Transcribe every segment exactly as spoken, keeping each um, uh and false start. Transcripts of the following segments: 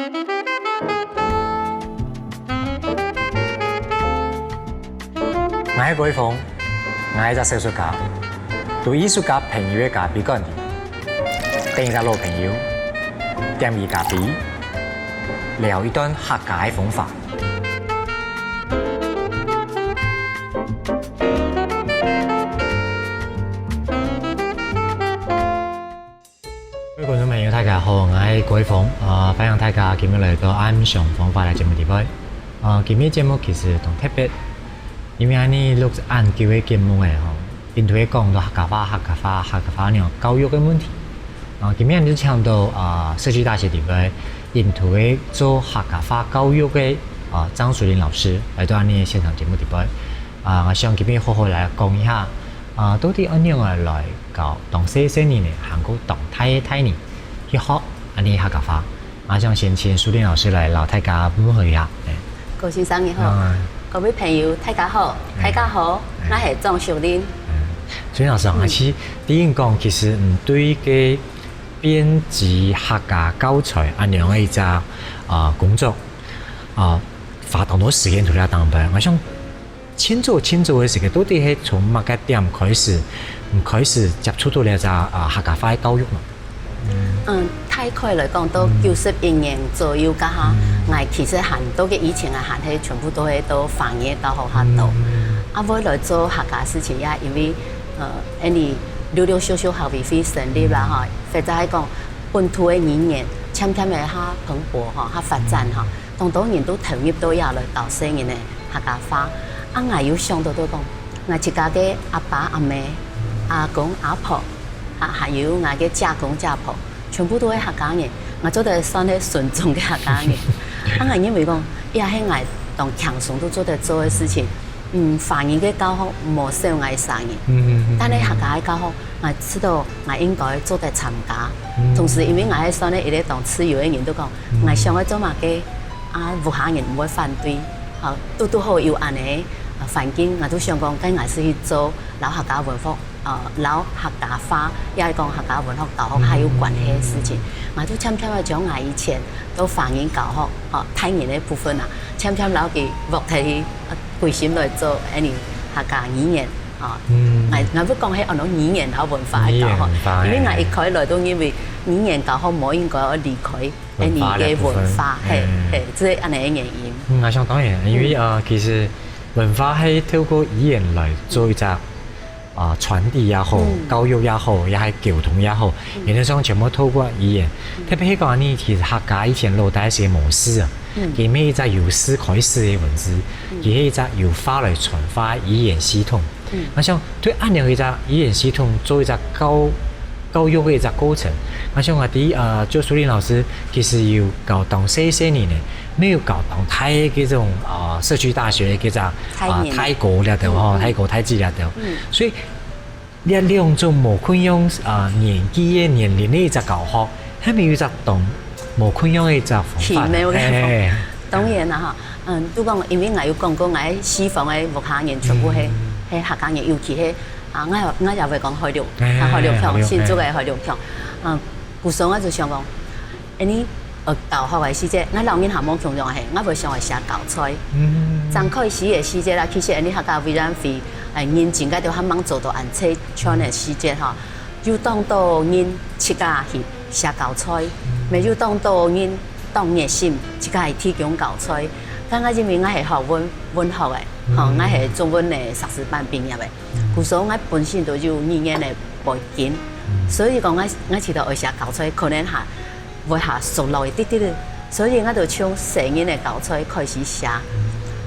𠊎係國峰，𠊎係隻小說家，在藝術家朋友个咖啡館裡，等一隻老朋友，點一咖啡，聊一段客家个風華。 各位觀眾朋友，大家好，𠊎係國峰，啊，歡迎大家今日來到暗想方法个節目裡背。啊，今日節目其實當特別，因為𠊎等錄恁久个節目了吼，一直講到客家話、客家話、客家話恁樣教育个問題。啊，今日𠊎等就請到，啊，社區大學裡背，一直做客家話教育个，啊，張淑玲老師來到𠊎等个現場節目裡背。啊，𠊎想今日好好來講一下，啊，到底愛仰般來教當細細人仔，還過當大个大人去學恁樣客家話。𠊎想先請淑玲老師來摎大家問候一下。哎。郭先生你好，啊。各位朋友大家好，哎。大家好，哎。𠊎係張淑玲。嗯，淑玲老師啊，嗯。其實第一講，其實，嗯，對該編輯客家教材恁樣个一隻，啊，工作，啊，花當多時間在這當中。𠊎想 盡早盡早个時間，到底係從麼个點開始，嗯，開始接觸到這隻，啊，客家話个教育嘛？嗯，大概來講，到九十一年左右，該下，𠊎其實還到个以前啊，還係全部都係到華語个教學下頭。啊，會來做客家事情，也因為，呃，恁樣陸陸續續客委會成立啦，吼，或者係講本土个語言漸漸个較蓬勃，吼，較發展，吼，當多人都投入到這來教細人仔 客家話。啊，𠊎有想到到講，𠊎自家个阿爸阿姆、阿公阿婆，啊，還有𠊎个姐公姐婆，全部都係客家人，𠊎做得算係純種个客家人。啊，𠊎認為講，這係𠊎當輕鬆都做得做个事情。嗯，華語个教學無少𠊎儕人，嗯，嗯，嗯，但係客家个教學，𠊎知道𠊎應該做得參加。嗯。同時，因為𠊎係算係一個當自由个人，都講，嗯。𠊎想愛做麼个， 啊，屋下人毋會反對，啊，堵堵好有恁樣，啊，環境，𠊎就想講，該𠊎就去做摎客家文化，啊，摎客家話，也係講客家文化教學較有關係个事情。嗯。𠊎就漸漸仔將𠊎以前在華語教學，啊，大人个部分啊，漸漸摎佢㧒忒去，啊，歸心來做恁樣客家語言，啊。嗯。𠊎，𠊎會講係安到語言摎文化个教學，語言文化，因為𠊎一開來都認為語言教學無應該愛離開 文化个部分。恁樣个文化，係，嗯。係，就係恁樣个原因。嗯，𠊎想當然，因為，嗯。呃，其實文化係透過語言來做一隻，啊，傳遞也好，嗯。教育也好，也係溝通也好，嗯。原則上全部透過語言。嗯。特別係講呢，其實客家以前老底係無字啊，嗯。佢係一隻由字開始个文字，嗯。佢係一隻由話來傳話个語言系統。 嗯。𠊎想對恁樣一隻語言系統做一隻教，教育个一隻過程，𠊎想啊，第一，呃，就淑玲老師其實有教當細細人仔，乜有教當大个這種，呃，社區大學个這隻，啊，大人。大哥這兜吼，嗯，嗯。大哥大姊這兜。嗯。所以，這兩種無共樣，呃，年紀个、年齡个一隻教學，係毋係有一隻當無共樣个一隻方法？奇妙个方法。嘿。當然啦，吼，嗯，都講，因為𠊎有講過，𠊎西方个屋下人全部係，嗯。係客家人，尤其係 啊，𠊎也，𠊎也會講海陸，哎，啊，海陸腔，海陸，新竹个海陸腔。嗯，故所𠊎就想講，恁樣，呃，教學个時節，𠊎摎人還無共樣个，𠊎會想愛寫教材。嗯。正開始个時節啦，其實恁樣客家委員會，哎，認真个都還吂做到恁齊全个時節吼，有當多人自家去寫教材，嗯。乜有當多人當熱心，自家去提供教材。但𠊎因為𠊎係學文，文學个，吼，嗯。𠊎係中文个碩士班畢業个。 故所𠊎本身都有語言个背景，所以講𠊎，𠊎試著愛寫教材，可能還會較熟絡一滴滴仔，所以𠊎就從細人个教材開始寫，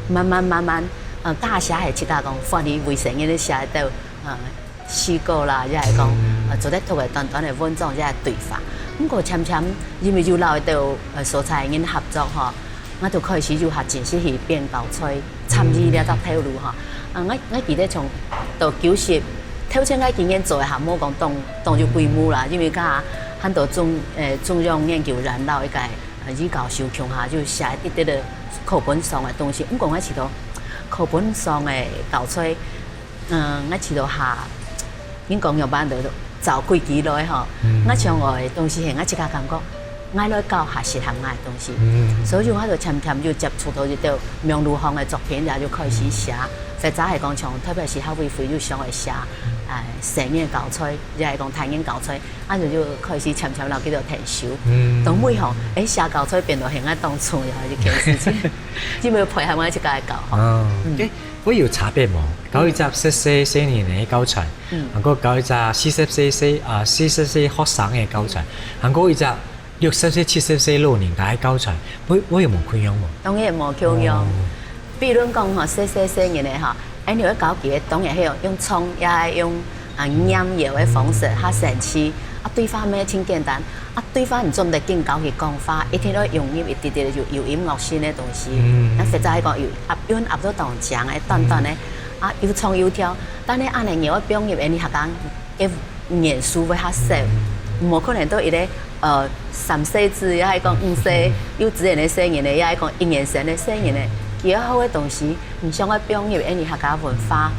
慢慢慢慢，呃，大寫係自家講，歡喜為細人仔寫到，呃，詩歌啦，也係講，呃，做得讀个短短个文章，也係對話。毋過漸漸，因為有摎一兜，呃，所在个人合作吼， 𠊎就開始有較正式去編教材，參與這隻頭路吼。啊，𠊎，𠊎記得從到九十，頭前𠊎經驗做个還無講當，當有規模啦，因為該下還在中，呃，中央研究院摎一個，呃，余教授共下就寫一滴滴个課本上个東西。毋過𠊎試著課本上个教材， 嗯，𠊎試著下，人講樣般就照規矩來吼。嗯。𠊎想愛个東西係𠊎自家感覺， 𠊎來教學習喊𠊎个東西。嗯。所以𠊎就漸漸就接觸到一兜網路項个作品，也就開始寫，或者係講像特別係客委會又想愛寫，誒，細人教材，也係講大人教材，啊就就開始漸漸摎佢兜𢯭手。嗯。到尾吼，誒，寫教材變到係𠊎當重要个一件事情，因為配合𠊎自家个教學。哦，嗯。誒，會有差別無？教一隻十歲細人个教材，嗯。還過教一隻四十歲細，啊，四十歲學生个教材，還過一隻 六十歲、七十歲老人家个教材，會，會有無共樣無？當然無共樣。哦。比如講吼，細細細人个吼，恁樣教佢个當然係用唱，也係用，啊，念謠个方式，較生趣。啊，對話乜盡簡單。啊，對話你做毋得緊教佢講話，一定愛融入一滴滴有，有音樂性个東西。嗯。啊，或者係講有押韻押到當靚个，短短个，嗯。啊，又唱又跳。但係恁樣你愛放入恁樣客家 个元素會較少。嗯。無可能到一個，呃，三歲仔，也係講五歲，幼稚園个細人仔，也係講一年生个細人仔，佢愛學个東西，毋像愛放入恁樣客家文化，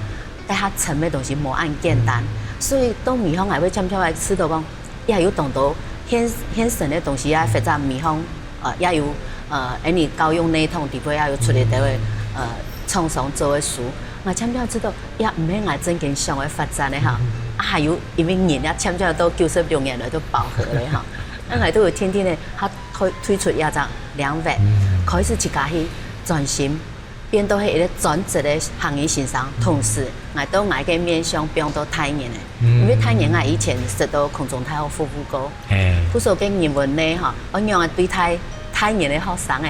該較深个東西無恁簡單。所以到尾項𠊎會漸漸會試著講，也有當多現，現成个東西啊，或者尾項 呃，也有，呃，恁樣教育系統底背也有出一兜个，呃，廠商做个書。𠊎漸漸知道，也毋係𠊎正經想愛發展个吼，嗯。啊，還有因為人也漸漸到九十六年來都飽和了吼。啊，𠊎都有天天个，佢推，推出這隻領域，嗯。開始自家去專心 變到係一個專職个客語先生，同時𠊎到𠊎个面向放到大人个，嗯。因為大人𠊎以前係到空中大學服務過，嘿。故所个人文呢吼，愛仰般對待大人个學生个，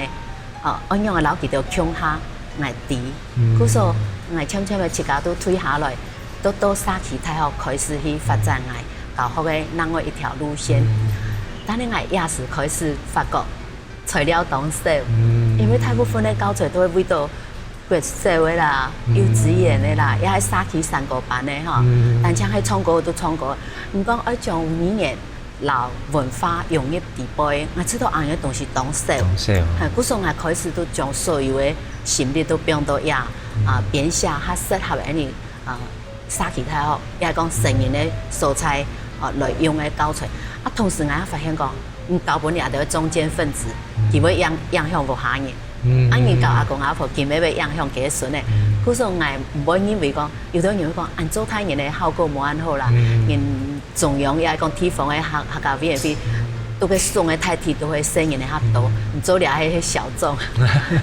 哦，愛仰般摎佢兜共下，𠊎知。嗯。故所𠊎漸漸个自家都退下來，都到社區大學開始去發展𠊎教學个另外一條路線。嗯。但係𠊎也是開始發覺 材料當少，嗯。因為大部分个教材都係為到國小个啦、嗯。幼稚園个啦，也係社區山歌班个吼，嗯。單淨係唱歌都唱歌，毋過愛將語言摎文化融入底背，𠊎知道恁樣个東西當少。當少。嘿，故所𠊎開始都將所有个心力都放到這，嗯。啊，編寫較適合个恁樣，啊， 社區大學，也係講成人个所在，哦，來用个教材。啊，同時𠊎也發現講，你教分你兜中堅分子，嗯。佢會影，影響屋下人。嗯。啊，你教阿公阿婆，佢乜會影響佢个孫仔。嗯。故所𠊎毋會認為講，有兜人會講，恁做大人个效果無恁好啦。嗯。人中央也係講地方个客，客家委員會，都个送个大體都係細人个較多，嗯。你做了還係小眾。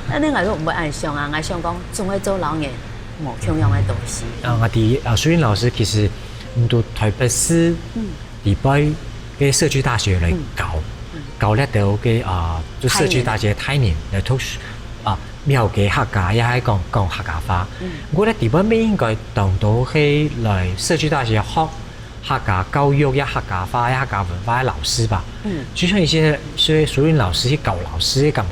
但係𠊎都毋會恁想啊，𠊎想講，總愛做老人 無共樣个東西。啊，𠊎知，啊，淑韻老師其實，嗯，到臺北市，嗯。裡背个社區大學來教，嗯。嗯。教這兜个，啊，就社區大學大人來讀書，啊，了解客家，也係講，講客家話。嗯。𠊎覺得裡背乜應該當多係來社區大學學 客家教育呀、客家話呀、客家文化个老師吧。嗯。就像以前，所以淑韻老師去教老師个感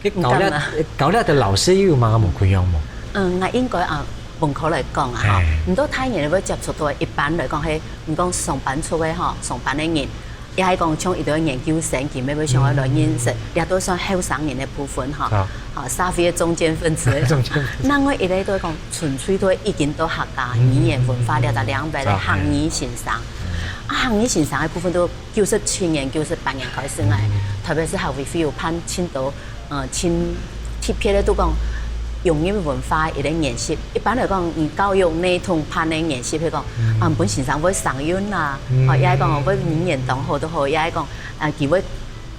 覺，去教了，毋敢啊。教了个老師又有麼个無共樣無？嗯，𠊎應該啊，分開來講啊，吼。哎。毋過大人會接觸到，一般來講，係，你講上班族个吼，上班个人，也係講像一堆研究生，佢乜會想要來認識，嗯。也都算後生人个部分吼。啊。啊，社會个中堅分子。中堅分子。另外一類都係講， 純粹都已經到客家語言文化這隻領域个客語先生。啊，客語先生个部分都九十七年、九十八年開始，𠊎特別係客委會有辦盡多，呃，盡特別个，都講融入文化一個研習。一般來講，你教育系統辦个研習，係講，啊，本先生會聲韻啦，哦，也係講會語言當好都好，也係講，啊，佢會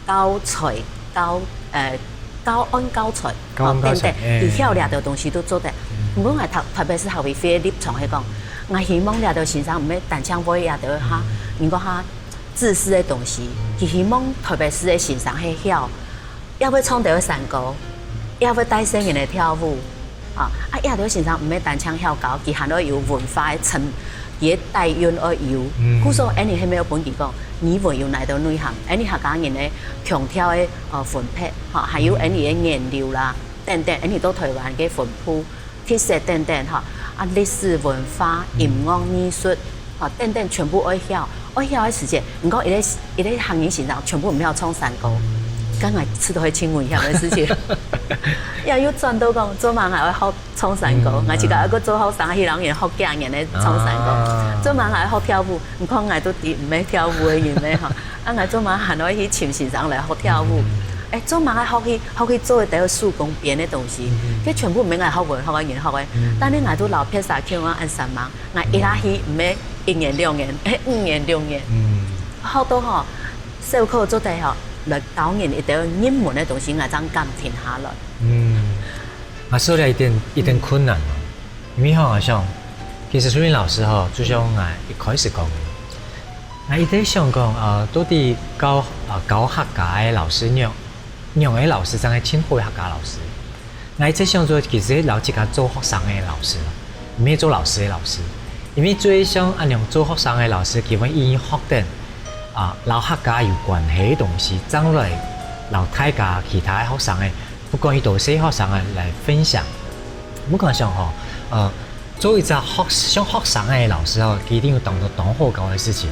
教材、教，呃，教案教材，教案教材，哦，等等，哎。佢曉這兜東西都做得。嗯。毋過𠊎特，特別係客委會个立場係講，𠊎希望這兜先生毋係單淨會這兜哈，嗯。人講哈，知識个東西，佢希望特別係个先生係曉，也會唱兜个山歌，也會帶細人仔跳舞， 啊，啊，這兜先生毋係單淨曉教，佢還愛有文化个層，佢个底蘊愛有。嗯。故所，恁樣係無有分佢講，語文有哪兜內涵，恁樣客家人个腔調个，呃，分別，吼，還有恁樣个源流啦，等等，恁樣到臺灣个分布、特色等等，吼，啊，歷史文化、音樂、藝術，吼，等等全部愛曉。愛曉个時節，毋過一個，一個客語先生全部毋曉唱山歌。該𠊎試著係盡危險个事情。也有轉到講，做麼个𠊎愛學唱山歌，嗯，𠊎自家還過做學生，去老人學幾年个唱山歌，啊。做麼个𠊎愛學跳舞，你看𠊎都知毋係跳舞个人咩吼，啊𠊎做麼个還愛去尋先生來學跳舞？嗯。誒，做麼个學去，學去做一兜手工編个東西，嗯。該全部毋係𠊎學文學个人學个，嗯。但是𠊎都老別儕共樣恁煞猛，𠊎一下去毋係一年兩年，誒，五年六年，嗯。學到吼，小可做得吼，來教人一兜入門个東西，𠊎正敢停下來。嗯。 啊，所以一定，一定困難嘛。因為吼，𠊎想，其實淑雲老師吼，就像𠊎一開始講个，𠊎一直想講，呃，到底教，呃，教客家个老師仰，仰个老師正係盡好个客家老師。𠊎一直想做，其實係摎自家做學生个老師啦，毋係做老師个老師。因為做像恁樣做學生个老師，佢會已經學等，啊，摎客家有關係个東西，正來摎大家其他个學生个 不管佢對細學生个來分享。毋過想吼，呃，做一隻學，像學生个老師吼，佢一定有當多當好搞个事情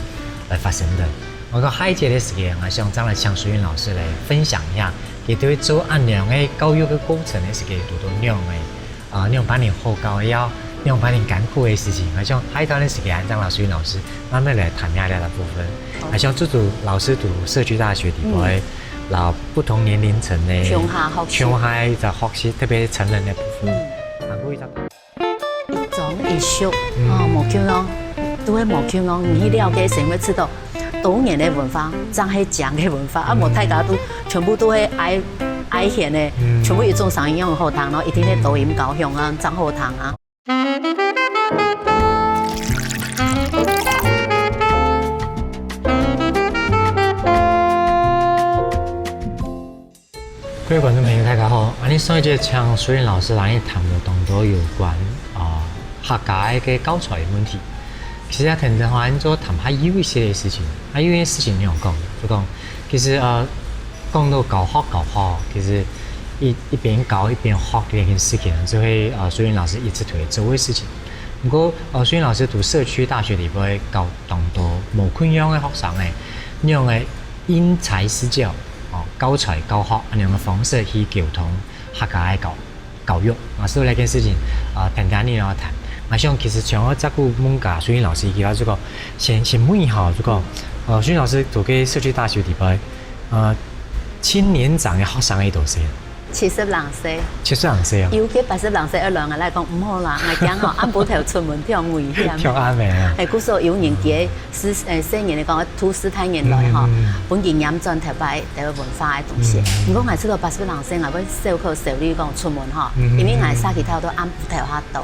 來發生个。𠊎講下一節个時間，𠊎想正來請淑雲老師來分享一下，佢對做恁樣个教育个過程个時間，堵到仰个，呃，仰般个好搞，也仰般个艱苦个事情。𠊎想下一段个時間，正摎淑雲老師慢慢來談一下這個部分。好。𠊎想朱朱老師讀社區大學底背，嗯。摎 不同年齡層个共下學習。共下一隻學習，特別成人个部分。嗯。還有一隻一種一宿，嗯。哦，無共樣，都係無共樣。你去了解先會知道，多元个文化，正係靚个文化，啊，無大家都全部都係愛，愛現个，嗯。全部一種聲音樣好聽咯，一定係多音高雄啊，正好聽啊。 各位觀眾朋友，大家好！恁呢上一節請淑雲老師來談了當多有關，啊，客家个教材个問題。其實也聽得好，恁做談下有一些个事情，啊，有一些事情你有講，就講，其實，呃，講到教學，教學，其實一，一邊教一邊學這件事情，就係，呃，淑雲老師一直都會做个事情。毋過，呃，淑雲老師讀社區大學底背教當多無共樣个學生个，仰个因材施教，哦，教材教學恁樣个方式去溝通客家个教，教育。啊，所以這件事情，呃，等等你來談。啊，像其實像我這個問下淑雲老師，佢就講，先，先問一下，就講，呃，淑雲老師讀个社區大學底背， 呃，盡年長个學生个幾多歲？七十零歲。七十零歲啊？尤其八十零歲，愛來𠊎來講，毋好啦，𠊎驚吼，暗晡頭出門忒危險。忒暗个啊。係，故所有人佢个，係，呃，細人來講，讀師大人來吼，嗯。分佢拈轉頭擺，這個文化个東西。嗯。毋過𠊎試著八十零歲，𠊎會小可考慮講出門吼，嗯。因為𠊎社區頭都暗晡頭較多。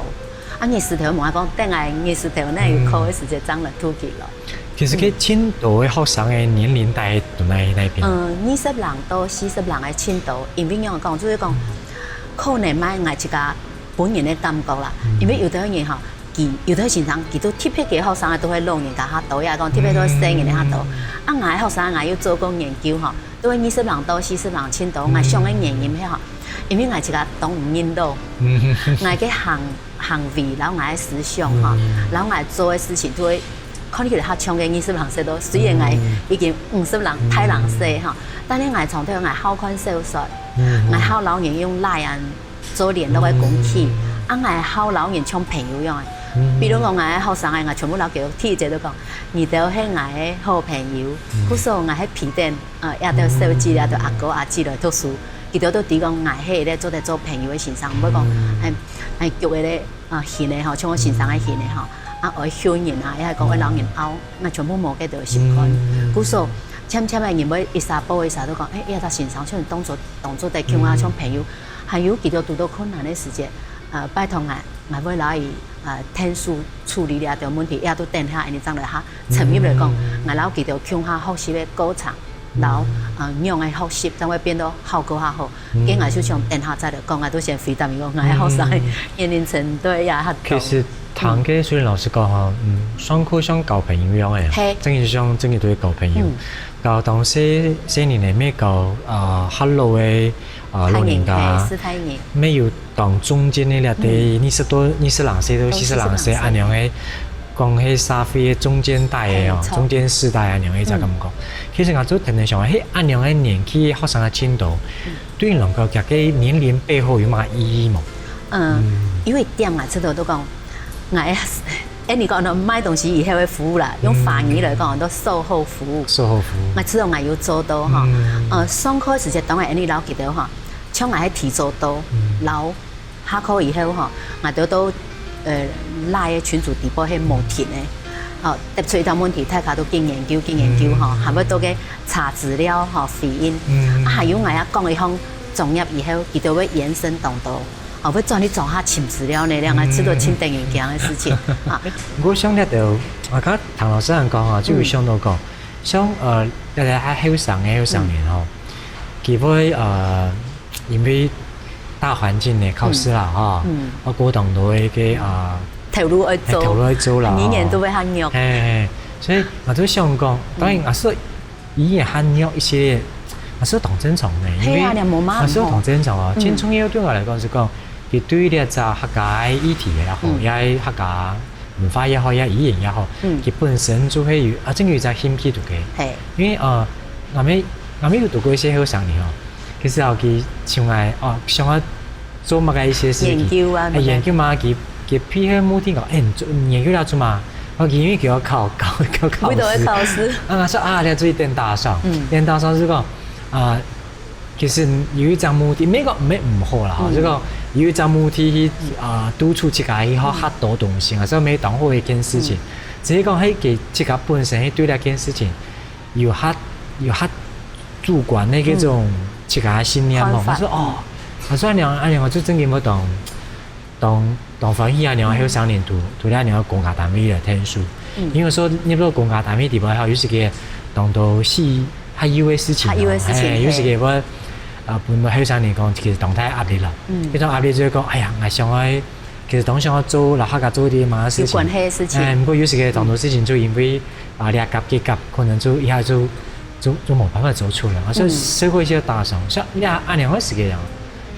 啊，日時頭問𠊎講，等𠊎日時頭哪有空个時節，正來讀佢咯。 其實佢盡多个學生个年齡帶在哪，哪片？嗯，二十零到四十零个盡多，因為仰講，就係講，可能嘛，𠊎自家本人个感覺啦，因為有兜人吼，佢，有兜先生，佢都特別个學生个都係老人家較多，也講特別都係細人个較多。啊，𠊎个學生，𠊎有做過研究吼，都係二十零到四十零盡多，𠊎想个原因係吼，因為𠊎自家當毋認老，𠊎个行 行為，摎𠊎个思想吼，摎𠊎做个事情，都會看起來較像个二十零歲咯。雖然𠊎已經五十零，大零歲吼，但係𠊎從頭𠊎好看小說，𠊎好摎人用Line啊做聯絡个工具，啊，𠊎好摎人像朋友樣个。比如講，𠊎个學生个，𠊎全部摎佢第一節都講，你兜係𠊎个好朋友，故所𠊎係皮蛋，呃，也都小姐，也都阿哥阿姊來讀書。 佢兜都知講𠊎係一個做得做朋友个先生，毋會講，哎，哎，局个咧，啊，型个吼，像我先生个型个吼，啊，愛凶人啊，也係講愛摎人拗，𠊎全部無該兜个習慣。故所，漸漸个人會一儕報一儕都講，哎，這隻先生像當做，當做得共下像朋友，還有佢兜堵到困難个時節，呃，拜託𠊎，𠊎會摎佢，呃，𢯭手處理這兜問題，也都等下，恁呢正來下。 深入來講，𠊎摎佢兜共下學習个過程，摎，呃，仰个學習，正會變到效果較好。該𠊎就想等下再來講，𠊎都先回答你講，𠊎个學生个年齡層對也較高。其實聽个雖然老師講吼，嗯，上課像交朋友樣个，係。真个就像真个對交朋友。嗯。交當細，細人个，乜交，呃，較老个，呃，老人家，大人，係，係大人。乜有當中間个這對二十多、二十零歲到四十零歲恁樣个，講係社會个中間帶个哦，嘿，著。中間世代恁樣个一隻感覺。其實𠊎就天天想，嘿，恁樣个年紀學生个進度，對你來講，佢个年齡背後有麼个意義無？嗯，有一點啊，這都都講，𠊎，哎，你講到賣東西以後个服務啦，用華語來講，都售後服務。售後服務。𠊎知道𠊎有做到哈，呃，上課時節當然恁樣摎佢兜哈，像𠊎係提早到，摎 下課以後吼，𠊎兜都，呃，Line个群組底背係無停个。哦，提出一條問題，大家都緊研究，緊研究吼，還會到該查資料吼，回應。啊，還有𠊎也講一項專業以後，佢兜會延伸當多，哦，會轉去莊下尋資料呢，兩個這都盡得人驚个事情啊。毋過像這兜，啊，剛剛唐老師恁講啊，就有想到講，像，呃，大家還後生个後生人吼，佢會，呃， 因為大環境个考試啦，吼，嗯。啊，過當多个，啊，頭路愛做，頭路愛做啦，語言都會較弱。吼。嘿，嘿，所以𠊎就想講，當然𠊎係語言較弱一些，𠊎係當正常个，因為係啊，你無嘛，𠊎係當正常啊。嗯。盡重要對𠊎來講係講，佢對這隻客家个議題也好，嗯。也係客家 文化也好，也語言也好，嗯。佢本身就會有，啊，真有一隻興趣在該。嘿。因為，呃，𠊎乜，𠊎乜有讀過一些後生人吼，其實吼，佢像𠊎，哦，想愛做麼个一些事情，研究啊，哎，麼个。研究嘛，佢，佢譬如目的講，哎，你做，你研究了做麼个？哦，佢因為佢愛考，考，考，考試。為著愛考試。啊，𠊎說啊，你愛注意點打爽，嗯。點打爽就講，啊， 其實有一隻目的，毋係講毋係毋好啦，吼，嗯。就講有一隻目的去，啊，督促自家去學較多東西，啊，所以乜當好一件事情。嗯。只係講，係佢自家本身係對這件事情有較，有較主觀个該種自家个信念吼。嗯。看法。𠊎說，哦，𠊎說恁樣，恁樣，𠊎就真經無當 當，當歡喜啊！𠊎後生人讀，讀了𠊎公家單位來𢯭手。嗯。因為說，你入到公家單位底背吼，有時个當多係較幼个事情啊，較幼个事情，嘿，有時个會，呃，分後生人講，其實當大壓力啦。嗯。該種壓力就會講，哎呀，𠊎想愛，其實當想愛做，然後客家做一點麼个事情。有關係个事情。哎，毋過有時个當多事情就因為，啊，這甲該甲，可能就一下就，就，就無辦法做出來。啊，所以社會就打爽，像你看，恁樣个時間啊，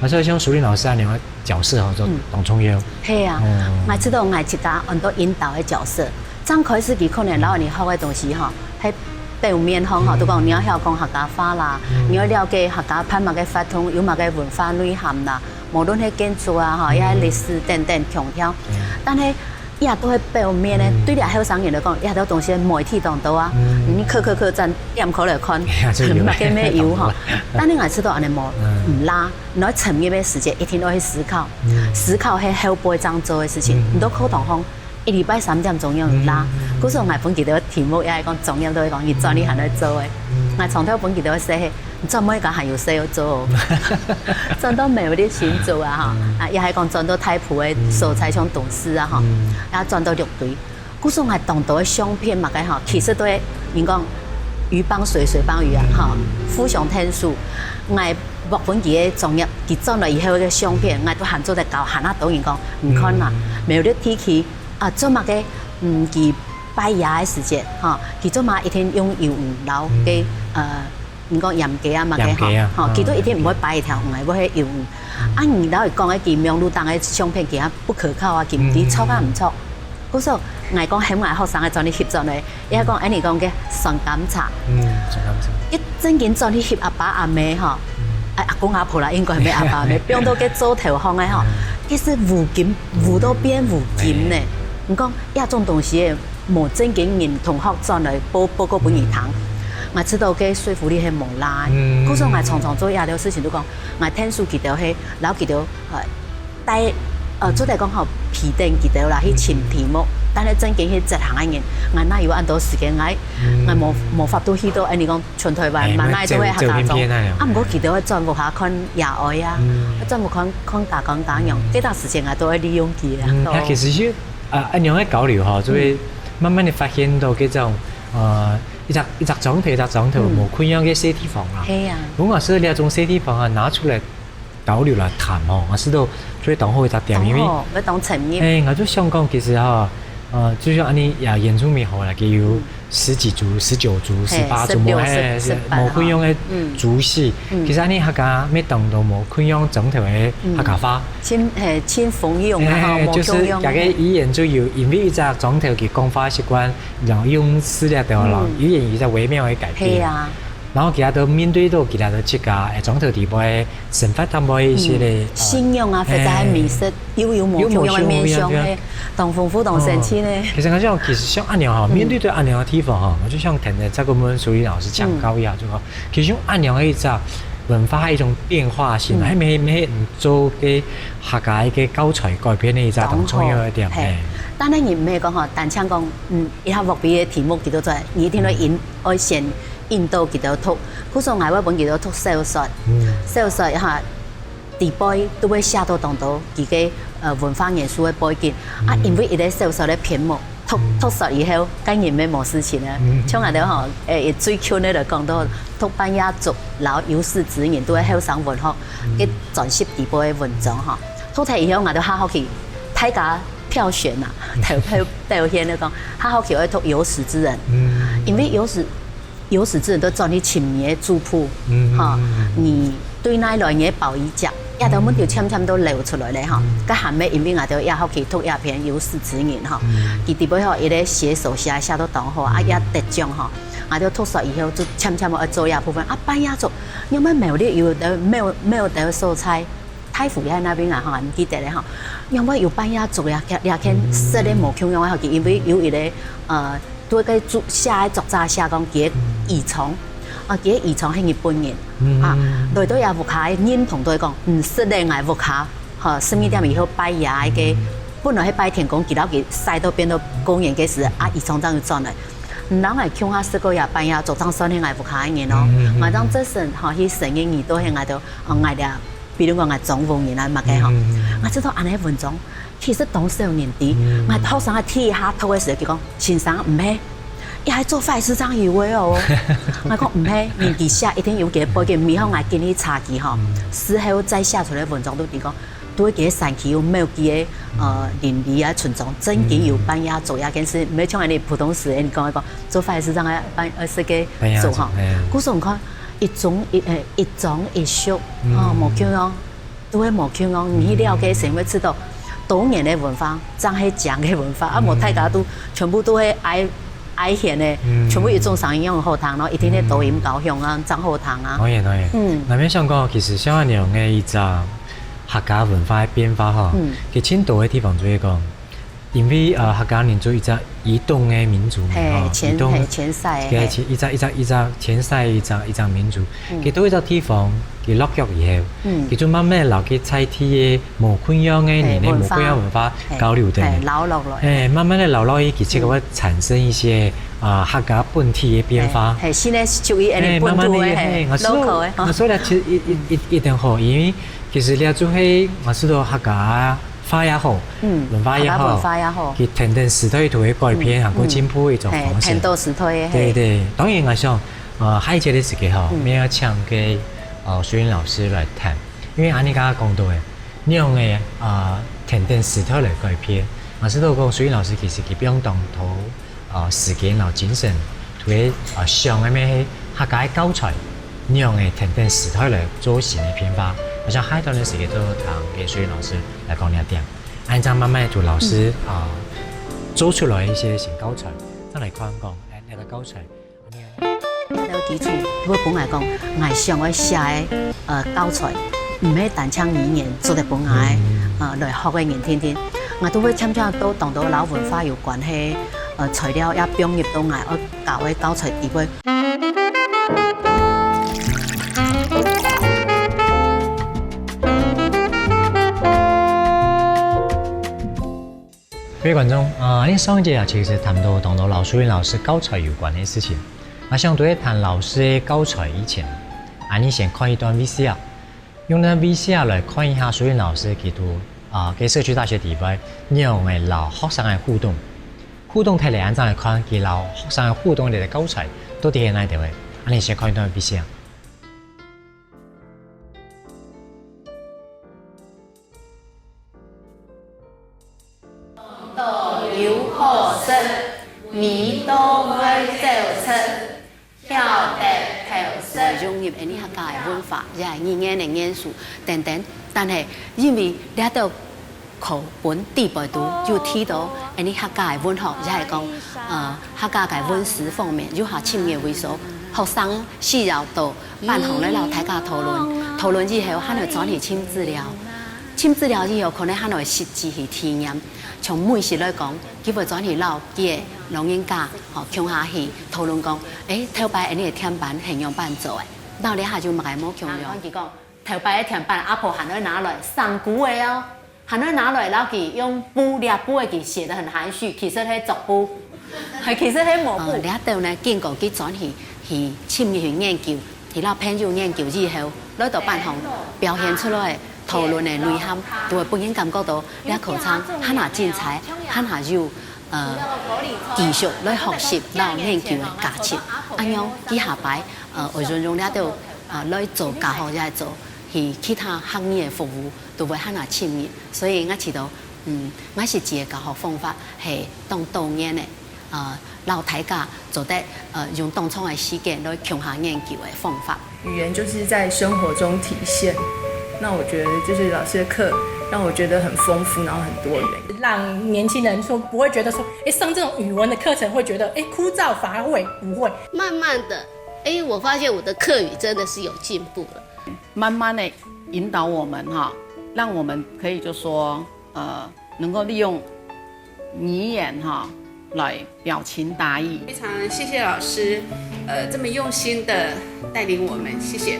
啊，所以像淑玲老師恁樣个角色吼，就當重要。嗯。係啊，哦。𠊎知道𠊎自家很多引導个角色。正開始佢可能摎你學个東西吼，係表面上吼，嗯。都講你愛曉講客家話啦，嗯。你愛了解客家伴麼个活動，有麼个文化內涵啦，無論係建築啊，吼，嗯。也係歷史等等強調。嗯。但係 這都係表面个，嗯。對這後生人來講，這兜東西媒體當多啊。嗯。你去去去轉點開來看，哎呀，這有。麼个乜有吼。當然。但係𠊎知道恁樣無，嗯。毋罅，你愛深入个時節，一定愛去思考。嗯。思考係後背正做个事情。嗯。你到課堂上，一禮拜三點鐘樣毋罅。嗯。故所𠊎分佢兜題目，也係講專業都會講，你轉去還愛做个。嗯。𠊎從頭分佢兜寫係 你轉尾講還有事愛做哦。轉到苗栗新竹啊，吼，嗯。啊，也係講轉到大埔个所在，嗯。像東勢啊，吼，嗯。啊，轉到六堆。故所𠊎當多个相片嘛，該吼，其實都係人講魚幫水，水幫魚啊，嗯。吼，互相𢯭手。𠊎莫分佢个專業，佢轉來以後个相片，𠊎都還做得教，還較多人講，你看嘛，嗯。苗栗地區啊，做麼个，嗯，佢拜爺个時節，吼，佢做麼个一定用魷魚撈个，嗯。呃， 你講鹽雞啊，麼个吼，鹽雞啊，吼，嗯。佢都一定毋會擺一條魚，會係魷魚。嗯。啊，你摎佢講个，佢網路頂个相片，其實不可靠啊，佢毋知著啊毋著。嗯。故所，𠊎講喊𠊎學生个轉去翕轉來，也講，嗯。恁樣講个酸柑茶。嗯，酸柑茶。一正經轉去翕阿爸阿姆吼，嗯。哎，阿公阿婆啦，應該係阿爸阿姆，放到个灶頭項个吼，嗯。其實烏金，烏到變烏金呢。嗯。你講，這種東西 無正經人同學轉來報，報告分你聽。嗯。𠊎知道个說服力係無罅个。嗯。故所𠊎常常做這兜事情，就講，𠊎𢯭手佢兜係，摎佢兜，呃，帶，呃，嗯。做得講吼，陪等佢兜啦，去尋題目。嗯。但係正經去執行个人，𠊎哪有恁多時間？𠊎，嗯。𠊎無，無法度去到，恁樣講，全台灣，哎，滿哪都係客家庄。啊，毋過佢兜愛轉屋下看爺哀啊，嗯。愛轉屋看，看家公家娘，嗯。這段時間𠊎都愛利用佢啊。嗯，哦。佢其實係 啊，恁樣个交流吼，就會，嗯。慢慢地發現到這種，呃，一隻，一隻庄頭，一隻庄頭，嗯。無共樣个細地方啊。係啊。如果係這種細地方啊，拿出來交流來談吼，𠊎試著就會當好一隻點，因為，當好，會當深入。哎，𠊎就想講，其實吼，呃，就像恁呢，呀，原住民吼啦，佢有十幾族、十九族、十八族，嘿，十六、無，嘿，十八，無共樣个族系。嗯。其實恁呢客家乜當多無共樣庄頭个客家話。嗯。盡，嘿，盡豐富啊，吼，嘿，無共樣个。就是大家語言就有，因為一隻庄頭佢講話習慣，然後用詞了，對啦，嗯。語言有一隻微妙个改變。係啊。 然後佢兜面對到佢兜自家，誒，庄頭地方个生活當中一些个，嗯，呃，信仰啊，或者係美食，誒，又有無共樣个面向，又無共樣，嘿，當豐富、當神奇呢。哦，其實𠊎想，其實像恁樣吼，嗯。面對到恁樣个地方吼，𠊎就想聽聽再過問淑玲老師請教一下，嗯。就講，其實像恁樣个一隻文化，係一種變化性，嗯。還沒，沒做个客家一個教材改變个一隻當重要个點，當好，嘿。嘿。當然，你毋係講吼，單淨講，嗯，一下落尾个題目，佢都做，你一定要引，嗯。愛先 引導佢兜讀。故所𠊎會分佢兜讀小說。嗯。小說哈，底背都會寫到當多佢个，呃，文化元素个背景。啊，嗯。因為一個小說个篇目，讀，嗯。讀煞以後，該人乜無事情啊。嗯。像𠊎兜吼，誒，最近个來講到，讀半夜族，然後有識之人，都會後生文學，嗯。个專輯底背个文章吼。讀忒以後，𠊎兜下學期，大家票選啊，投票，投票選來講，下學期愛讀有識之人。嗯。因為有識 有識之人都轉去尋你个族譜，嗯，吼，嗯，嗯，嗯。你對哪來你个胞衣跡，這兜問題漸漸都流出來咧，吼。嗯。該下尾因為𠊎兜這學期讀這篇有識之人，吼，嗯。佢底背吼，一個寫手寫，寫到當好，啊，嗯。也得獎，吼。𠊎兜讀煞以後，就漸漸愛做這部分。啊，半夜族，因為苗栗有个，苗，苗栗个所在， 大湖也係該片啊，吼，毋記得咧吼。因為有半夜族呀，這，這件事咧無共樣个，吼，佢因為有一個，呃，對該作，寫个作者寫講，佢个姨丈，啊，佢个姨丈係日本人，啊，來到這屋下認同都會講，毋識咧，𠊎屋下，吼，十二點以後拜爺个，本來係拜天公，佢摎佢徙到變到公園个時，啊，姨丈正有轉來。毋通𠊎共下識過這半夜族，正算係𠊎屋下个人哦。𠊎當真誠，吼，去承認你都係𠊎兜，哦，𠊎兜 比如講𠊎莊屋人啊，麼个吼，嗯，嗯，嗯。𠊎知道恁呢文章，其實當少人知。嗯。𠊎學生啊，第一下讀个時候，佢講：「先生，毋係，這係做壞事正有个哦。」𠊎講：「毋係，人佢寫一定有佢个背景，毋好𠊎今日查佢吼，嗯。事後再寫出來文章都知講，對佢个山區有某幾个，呃，鄰里啊，村莊，真經有半夜做這件事，毋係像恁呢普通時間講一講，做壞事正愛半，呃，係个做吼。」半夜做，哎。故所你看， 一種一，誒，一種一宿，嗯。吼，無共樣，都會無共樣。你去了解先會知道，多元个文化，正係靚个文化，啊，無大家都全部都係愛，愛現个，嗯。全部一種聲音用好聽咯，一定係多音高雄啊，正好聽啊。當然，當然。嗯。𠊎也想講，其實像恁樣个一隻客家文化个變化吼，嗯。其實盡多个地方就係講， 因為，呃，客家人就一隻移動个民族嘛，嘿，吼，遷，移動，嘿，遷徙个，嘿，嘿。遷，一隻，一隻，一隻遷徙，一隻，一隻民族。嗯。佢到一隻地方，佢落腳以後，嗯。佢就慢慢摎佢在地个無共樣个人个，嘿，文化。無共樣文化，嘿，交流等。嘿，留落來。嘿，慢慢个留落去，其實會產生一些，嗯。啊，客家本體个變化。嘿，嘿，新个屬於恁呢本土个，嘿，慢慢地，嘿，嘿，𠊎說，local个，吼。𠊎說了，其實一，一，一，一定好，因為其實這就係，𠊎說到客家 話也好，嗯，文化也好，客家文化也好。佢跈等時代一同个改變，嗯，還過進步个一種方式。嗯，嘿，跈等時代个，嘿。對，對，當然𠊎想，呃，下一節个時間吼，嗯。𠊎愛請个，呃，淑玲老師來談，因為恁呢剛剛講到个，仰般个，呃，跈等時代來改變。𠊎知道講淑玲老師其實佢放當多 呃，時間摎精神，同佢，呃，想个乜係客家个教材，仰般个跈等時代來做新个變化。𠊎想下一段个時間，就聽个淑玲老師來講這點。恁樣慢慢同老師，嗯。呃，做出來一些新教材，正來看講，哎，這個教材，恁樣。這個基礎，會分𠊎講，𠊎想愛寫个，呃，教材，毋係單淨語言做得分𠊎，嗯。呃，來學个人聽聽。 𠊎都會漸漸到當多摎文化有關係，呃，材料也放入到𠊎愛教个教材底背。各位觀眾，啊，𠊎上一節啊，其實談到當多摎淑玲老師教材有關个事情。𠊎想對談老師个教材以前，𠊎俚先看一段VCR。 用這VCR來看一下淑玲老師佢在，啊，該社區大學底背仰般个摎學生个互動。互動忒來，恁樣來看，佢摎學生个互動个教材到底係哪兜个？恁樣先看一段VCR。食，味道會走出，曉得偷食。融入𫣆俚客家个文化，也係語言个元素等等。但係因為這兜課本底背肚有提到𫣆俚客家个文學，也係講，呃，客家个文史方面有較深入个位所，學生需要到班項來摎大家討論，討論以後還愛轉去尋資料，尋資料以後可能還愛實際去體驗。從美食來講，佢會轉去摎佢个老人家吼共下去討論講，誒，頭擺𫣆俚个甜粄係仰般做个，到底下有麼个無共樣？佢講，頭擺个甜粄阿婆還愛拿來生菇个哦。 還愛拿來摎佢用布，這布个佢寫得很含蓄，其實係桌布，係，其實係抹布。呃，這兜呢，經過佢轉去，去深入去研究，去摎朋友研究以後，來到班項表現出來討論个內涵，就會分人感覺到這課程還較精彩，還較有，呃，繼續來學習摎研究个價值。恁樣，佢下擺，呃，會運用這兜，呃，來做教學，也係做去其他行業个服務。 都會還較深入。所以𠊎試著，嗯，𠊎實際个教學方法係當多元个，呃，摎大家做得，呃，用當長个時間來共下研究个方法。語言就是在生活中體現。那我覺得就是老師的課讓我覺得很豐富，然後很多元。讓年輕人說不會覺得說，哎，上這種語文的課程會覺得，哎，枯燥乏味，不會。慢慢的，哎，我發現我的客語真的是有進步了。慢慢的引導我們哈，讓我們可以就說，呃，能夠利用語言哈來表情达意。非常謝謝老師，呃，這麼用心的帶領我們，謝謝。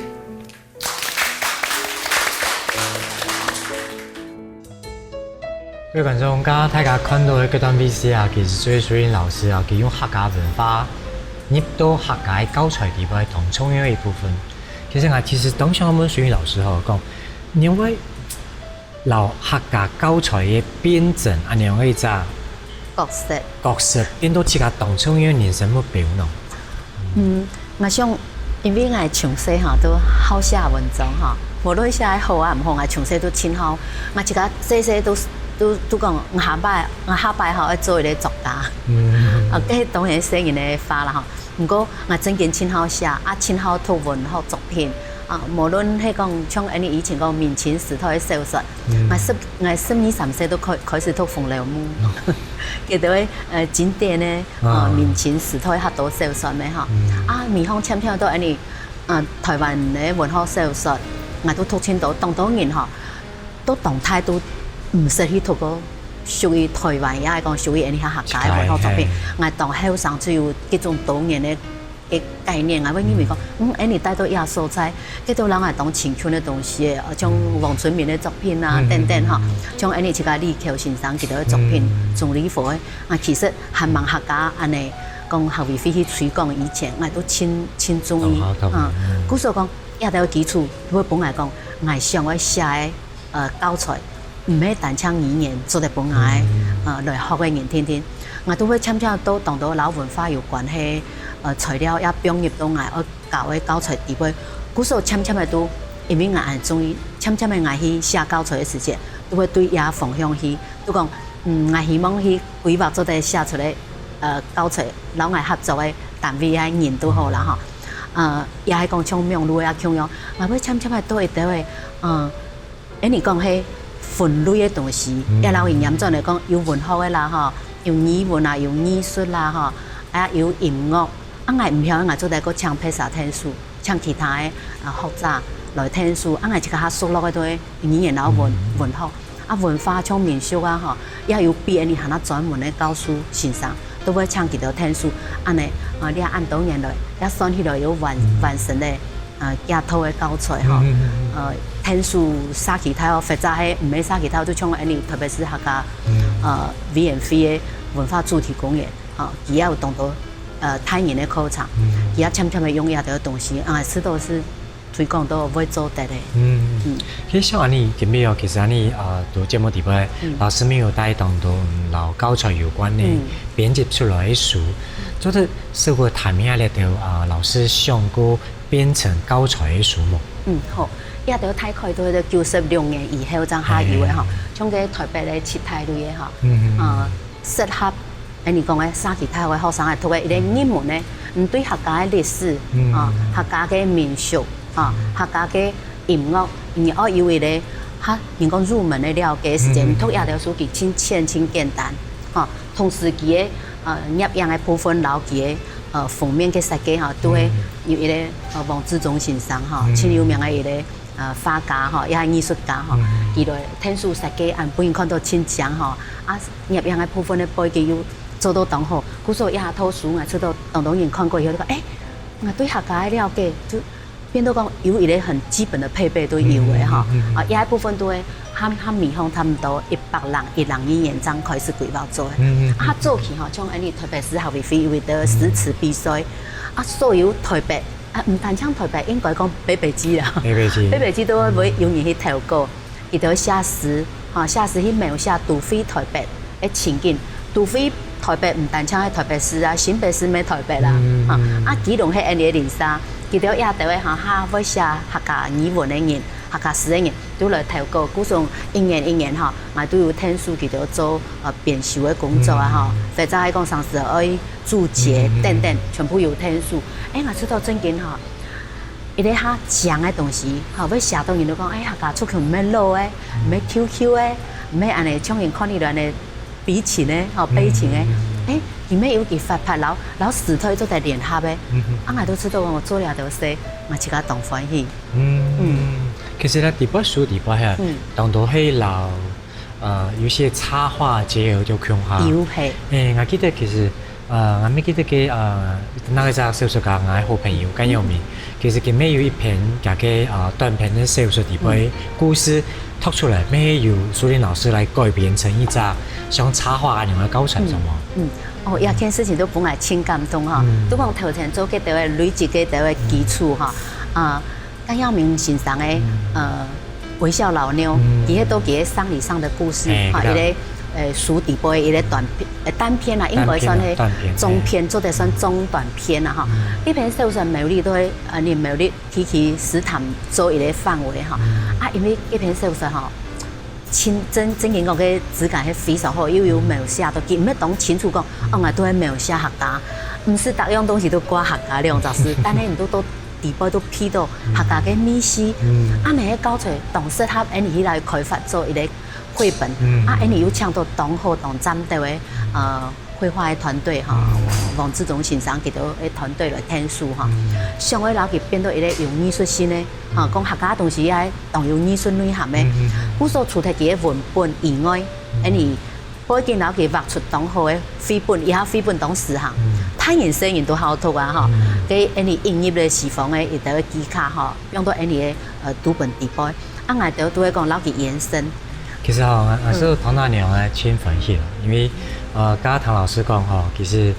各位觀眾，剛剛大家看到的這段VCR，其實就係淑雲老師啊，佢用客家文化入到客家个教材裡背當重要个一部分。其實𠊎其實當想問淑雲老師吼，講，你認為摎客家教材个辯證恁樣个一隻角色。角色，變到自家當重要个人生目標呢？嗯，𠊎想，因為𠊎從細吼都好寫文章吼，無論寫个好啊毋好，𠊎從細都盡好。𠊎自家細細都都都講，𠊎下擺𠊎下擺吼愛做一個作家。啊，這當然細人个話啦吼。毋過𠊎真經盡好寫，啊盡好讀文學作品。啊，無論係講像恁呢以前講明清時代个小說，𠊎十𠊎十二三歲都開開始讀《紅樓夢》，佢兜个呃經典个。 呃，明清時代較多小說个吼。啊，尾項漸漸到恁呢，呃，台灣个文學小說，𠊎都讀盡多，當多人吼，都當大都毋識去讀過屬於台灣也係講屬於恁呢客家个文學作品。𠊎當後生就有這種多元个个概念，𠊎會認為講，嗯，恁呢帶到這所在，這都摎𠊎當親近个東西，呃，像黃春明个作品啊等等吼，像恁呢自家李喬先生佢兜个作品，鍾理和个。 啊，其實還吂客家恁呢講客委會去推廣以前，𠊎都盡盡中意。啊，故所講，這兜基礎會分𠊎講，𠊎想愛寫个呃教材，毋係單淨語言做得分𠊎呃來學个人聽聽。𠊎都會漸漸到當多摎文化有關係呃材料也放入到𠊎愛教个教材裡背。故所漸漸个都，因為𠊎恁中意，漸漸个𠊎去寫教材个時節，都會對這方向去。 就講，嗯，𠊎希望去規劃做得寫出來，呃，教材，摎𠊎合作个單位啊人都好啦吼，呃，也係講像網路啊共樣，𠊎會漸漸个做一兜个，嗯，恁呢講係分類个東西，也摎佢嚴轉來講，有文學个啦吼，有語文啊，有藝術啦吼，啊有音樂，啊𠊎毋曉得𠊎做得過請別儕𢯭手，請其他个啊學者來𢯭手，啊𠊎自家較熟絡个對語言摎文文學。 啊文化像民宿啊吼，也有比恁呢還較專門个教書先生，都會請佢兜𢯭手，恁呢，啊這恁多年來，也算起來有完完成个，呃，幾多个教材吼，呃，𢯭手社區大學，或者係毋係社區大學，就像恁呢，特別係客家，呃，委員會个文化主題公園，吼，佢也有當多，呃，大人个課程，佢也漸漸个用這兜東西，啊，這都係 推廣到會做得个。嗯，其實像恁呢，今晡日哦，其實恁呢，呃，在節目裡背，老師乜有帶當多摎教材有關个編輯出來个書，做得試過談一下這兜啊，老師想過編成教材个書無？嗯，好，這兜大概都係九十六年以後正下有个吼，像該台北个七大類个吼，啊，適合恁樣講个，社區大學个學生仔讀个一個入門个，嗯，對客家个歷史，嗯，啊，客家个民俗，啊，客家个音樂，你愛有一個，哈，人講入門个了解个時間，嗯，讀這兜書其實盡淺、盡簡單，哈，同時佢个，呃，攝影个部分，摎佢个，呃，封面个設計，哈，都會有一個，呃，黃志忠先生，哈，盡有名个一個，呃，畫家，哈，也係藝術家，哈，佢來𢯭手設計，恁分人看著盡靚，哈，啊，攝影个部分个背景又 做到當好。故所這套書𠊎出到當多人看過以後，就講，欸，𠊎對客家个了解就變到講有一個很基本个配備都有个哈。啊，這一部分都會和，和米行差不多一百零一、零二年正開始規劃做个。啊，早期吼，像恁樣臺北市客委會有一個詩詞比賽，啊，所有臺北，啊，毋單淨臺北，應該講北北基啦。北北基。北北基都會有人去投稿。 佢兜寫詩，吼，寫詩去描寫都會臺北个情景。都會臺北毋單淨係臺北市啊，新北市乜臺北啦，吼，啊，基隆係恁樣个鄰舍，佢兜這兜个吼，較會寫客家語文个人，客家詩个人，都來投稿。故所一年一年吼，𠊎都有𢯭手佢兜做，呃，編修个工作啊，吼，或者係講像係愛註解等等，全部有𢯭手。欸，𠊎知道正經吼， 一個較靚个東西，吼，會寫到人都講，哎，客家族群毋係老个，毋係QQ个，毋係恁樣，像人看起來恁樣悲情个，吼，悲情个。欸，佢乜有佢活潑，摎，摎時代做得聯合个。啊，𠊎都知道講，𠊎做了就係，𠊎自家當歡喜。嗯，其實呢，這本書裡背哈，當多係摎 呃，有些插畫結合就共下。有，嘿。欸，𠊎記得其實，呃，𠊎乜記得个，呃，該隻小說家，𠊎个好朋友，甘耀明，其實佢乜有一篇佢个，呃，短篇个小說裡背故事讀出來，乜係由淑玲老師來改編成一隻像插畫恁樣个教材，係無？嗯，哦，這件事情都分𠊎盡感動哈，都講頭前做該兜个累積該兜个基礎哈，啊， 甘耀明先生个，呃，《微笑老妞》，佢係到佢个喪禮上的故事，哈，一個，呃，書底背一個短篇，呃，單篇啦，應該算係中篇，做得算中短篇啦，哈。這篇小說苗栗都係，呃，你苗栗地區詩壇做一個範圍哈。啊，因為這篇小說哈， 真，真，正經講个質感係非常好，又有描寫到，佢毋係當清楚講，哦，𠊎都係描寫客家，毋係逐樣東西都掛客家兩隻字，但係你都，都底背都配到客家个味緒，啊，你个教材當適合，恁樣去來開發做一個繪本，啊，恁樣又請到當好、當讚个，呃， 繪畫个團隊哈，黃志忠先生佢兜个團隊來𢯭手哈，想愛摎佢變到一個有藝術性个，哈，講客家東西也當有藝術內涵个。故所除忒佢个文本以外，恁樣背景摎佢畫出當好个繪本，以後繪本當時行，大人細人都好讀啊哈。該恁樣引入了西方个一個技巧哈，用到恁樣个，呃，讀本底背，啊，𠊎兜都會講摎佢延伸。 其實吼，𠊎，𠊎係聽到恁樣啊，盡歡喜咯。因為，呃，剛剛唐老師講吼，其實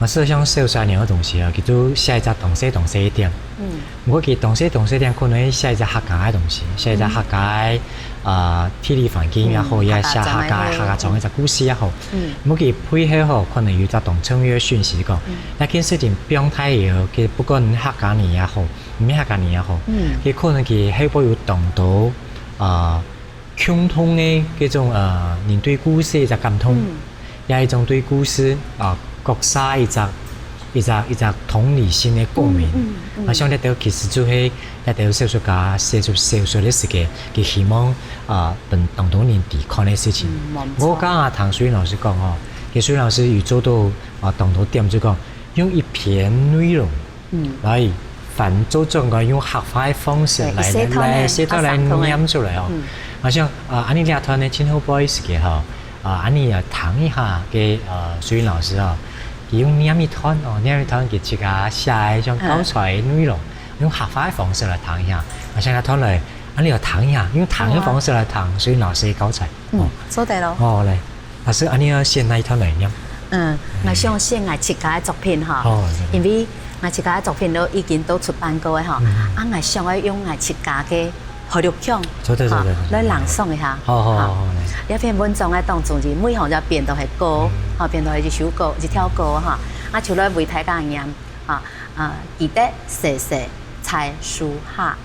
，𠊎係想小說恁樣个東西啊，佢就寫一隻當細當細一點。嗯。毋過佢當細當細一點，可能寫一隻客家个東西，寫一隻客家个，呃，地理環境也好，也寫客家个，客家庄个一隻故事也好。嗯。毋過佢背後吼，可能有一隻當重要个訊息講，該件事情放大以後，佢不管客家人也好，毋係客家人也好，佢可能佢後背有當多，呃， 共同个這種，呃，人對故事一隻感動，也係一種對故事，啊，各儕一隻，一隻，一隻同理心个共鳴。啊，像這兜其實就係這兜小說家寫出小說个時節，佢希望，啊，分當多人知看个事情。嗯，無錯。𠊎剛剛聽淑玲老師講吼，其實淑玲老師有做到，啊，當多點就講，用一篇內容 來翻做轉過用客話个方式來，來，來，來，來唸出來哦。好像，啊，恁樣這段呢，盡好，不好意思个吼，啊，恁樣啊，聽一下个，呃，淑玲老師哦，佢用唸一段哦，唸一段佢自家寫个像教材个內容，用客話个方式來聽一下。啊，像這段來，恁樣啊，聽一下，用聽个方式來聽淑玲老師个教材。嗯，哦。做得咯。哦，來。 老師，恁樣愛選哪一段來唸？嗯，𠊎想選𠊎自家个作品哈，哦，因為𠊎自家个作品都已經都出版過个哈，啊，𠊎想愛用𠊎自家个海陸腔，做得，做得，來朗誦一下。好，好，好，好，來。這篇文章个當中，每項就變到係歌，哈，變到係一首歌，一條歌哈，啊，就來為大家唸哈，啊，記得踅踅在樹下。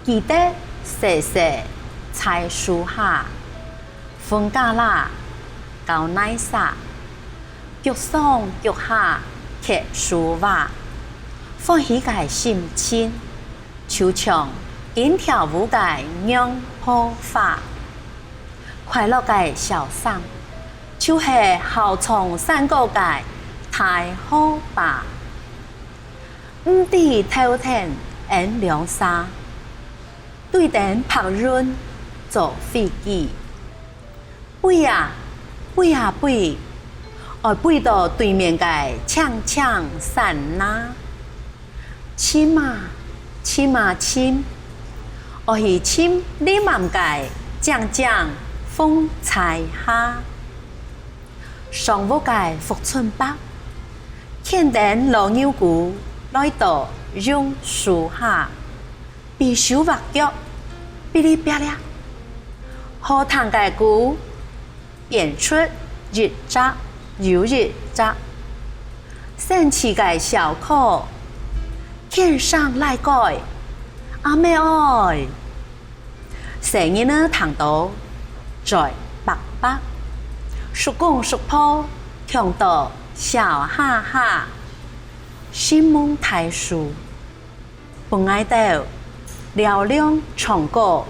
記得踅踅在樹下，分家啦，搞泥沙，腳上腳下結書畫，歡喜个心情，就像緊跳舞个娘婆花。快樂个笑聲，就係校長山歌个大河壩。毋知頭頂恁兩儕，對等白雲做飛機。 飛啊，飛啊飛，愛飛到對面个青青山那。尋啊，尋啊尋，愛去尋臨暗个靚靚風采下。上屋个福春伯，牽等老牛牯來到榕樹下。 比手畫腳，嗶哩啪啦，好聽个鼓，變出一隻又一隻，生趣个笑科，牽上來个，阿姆哀！細人仔聽到嘴擘擘，叔公叔婆聽到笑哈哈，心目大樹。 分𠊎兜嘹亮唱歌，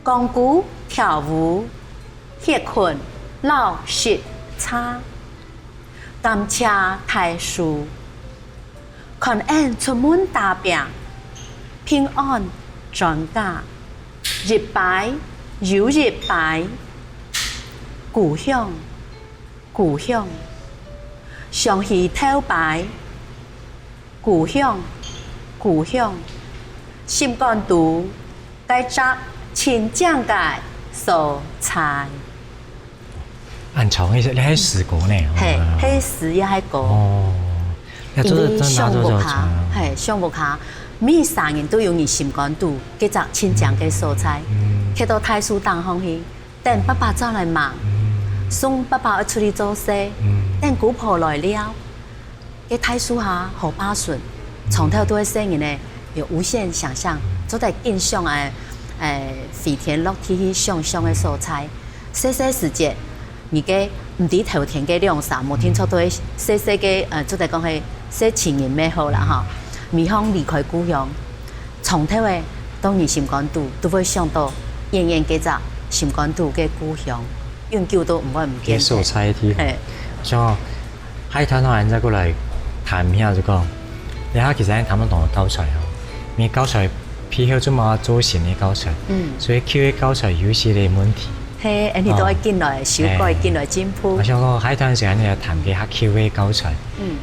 講古跳舞，歇睏摎食茶。感謝大樹，看𫣆出門打拚，平安轉家，一擺又一擺。故鄉，故鄉，想起頭擺。 故鄉，故鄉，心肝肚該隻親靚个所在。恁長个，這係詩歌呢？係，哦。係詩也係歌。哦，這做得真的做得唱。係，上屋下，每儕人都有你心肝肚該隻親靚个所在，嗯。徛到大樹頂項去， 等爸爸轉來吂，送爸爸愛出去做事，等姑婆來尞。該大樹下好巴順，長透都係細人仔有無限想像，做得緊想个，欸，飛天落地去想像个所在。細細時節，你个毋知頭天个兩儕，無定著都係細細个，呃，做得講係細情人乜好啦吼，未曾離開故鄉。 長透仔，當你心肝肚都會想到遠遠該隻心肝肚个故鄉，永久都毋會毋見个。該所在个地方。係。像哦，海灘哦，𫣆再過來談一下就講，這下其實𫣆談到當多教材哦，因為教材背後做麼个做新个教材，嗯。所以舊个教材有一些个問題。係，恁樣都愛緊來修改，哦。緊來進步。啊，像講海灘時𫣆來談該較舊个教材。嗯。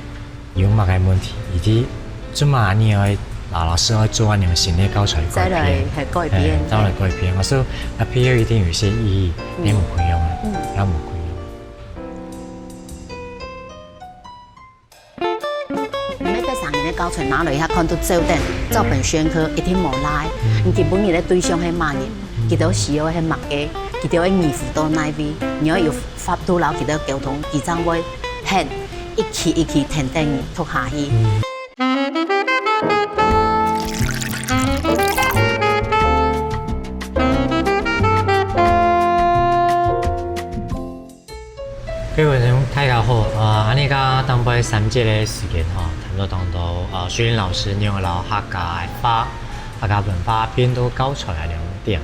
有麼个問題，以及做麼个你愛，啊，老師愛做恁樣新个教材改變，再來，係，改變，係，當然改變。我說，啊，背後一定有一些意義，嗯。也無共樣啊，嗯。也無共樣。你愛个三年个教材拿來一下，看到照等，照本宣科，一定無賴。嗯。你今晡日个對象係麼人？佢兜需要个係麼个？佢兜个疑問到哪位？你愛有法度摎佢兜溝通，佢正會肯 一期一期跈等你讀下去。各位觀眾，大家好！啊，恁樣个頂背三節个時間吼，談到當多，啊，水林老師仰仔摎客家个話、客家文化變到教材个兩點。